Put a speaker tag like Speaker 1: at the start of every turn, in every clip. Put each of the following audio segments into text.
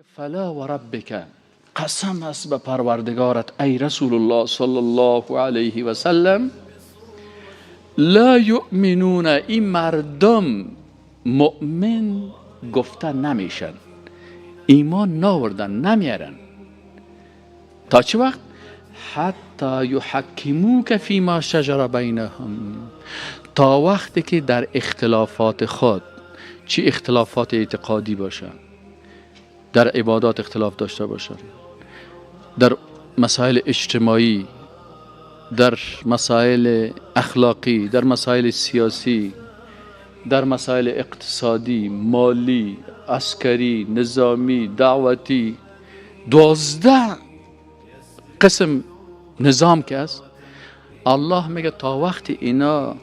Speaker 1: فلا و ربک، قسم است به پروردگارت ای رسول الله صلی الله علیه و سلم، لا یؤمنون، این مردم مؤمن گفته نمیشن، ایمان ناوردن، نمیارن. تا چه وقت؟ حتی یحکموک فیما شجر بینهم، تا وقتی که در اختلافات خود، چی اختلافات اعتقادی باشن، در عبادات اختلاف داشته باشن، در مسائل اجتماعی، در مسائل اخلاقی، در مسائل سیاسی، در مسائل اقتصادی، مالی، عسکری، نظامی، دعوتی، 12 قسم نظام که است، الله میگه تا وقتی اینا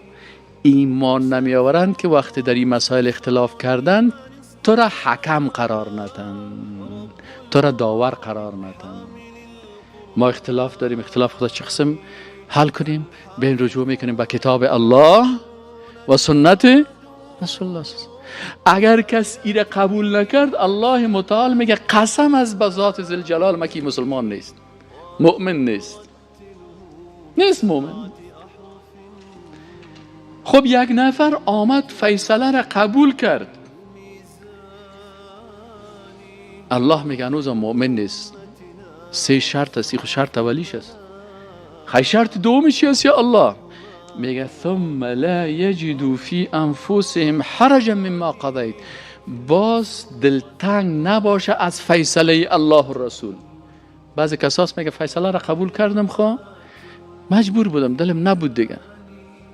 Speaker 1: ایمان نمی آورند که وقتی در این مسائل اختلاف کردن تو را حکم قرار ندن، تو را داور قرار ندن. ما اختلاف داریم، اختلاف خدا چه قسم حل کنیم؟ بین رجوع میکنیم به کتاب الله و سنت رسول الله. اگر کس ایره قبول نکرد، الله متعال میگه قسم از به ذات ذوالجلال مکی مسلمان نیست، مؤمن نیست، نیست مؤمن. خب یک نفر آمد فیصله را قبول کرد، الله میگه هنوز مؤمن نیست. سه شرط است، خب شرط اولیش است. خی شرط دومش چی است یا الله؟ میگه ثم لا یجدوا فی انفسهم حرجا مما قضیت، باز دلتنگ نباشه از فیصله الله و رسول. بعضی کساس میگه فیصله را قبول کردم، خب مجبور بودم، دلم نبود دیگه.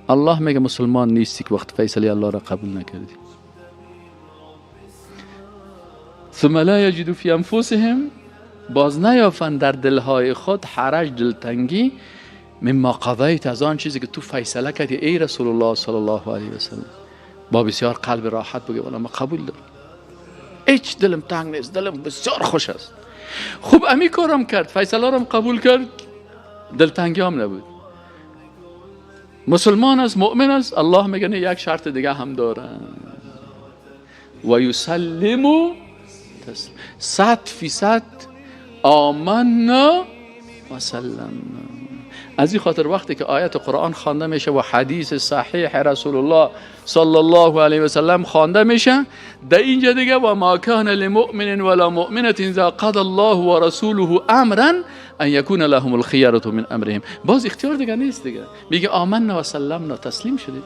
Speaker 1: الله میگه مسلمان نیستی که وقت فیصله الله را قبول نکردی. ثم لا یجدوا فی انفسهم، باز نیافن در دلهای خود حرج، دلتنگی، مما قضیت، از آن چیزی که تو فیصله کردی ای رسول الله صلی الله علیه و سلم. با بسیار قلب راحت بگه والا من قبول دارم، هیچ دلم تنگ نیست، دلم بسیار خوش است. خب امی کارم کرد، فیصله رم قبول کرد، دلتنگی هم نبود، مسلمان است، مؤمن است. الله میگه نه، یک شرط دیگه هم داره، و یسلم 100% آمنا و سلمنا. از این خاطر وقتی که آیت قرآن خوانده میشه و حدیث صحیح رسول الله صلی الله علیه و سلم خوانده میشه، در اینجا دیگه و ما کان لمؤمن ولا مؤمنة اذا قضى الله ورسوله امرا ان یکون لهم الخیرة من امرهم. باز اختیار دیگه نیست دیگه، میگه آمنا و سلمنا، تسلیم شدیم.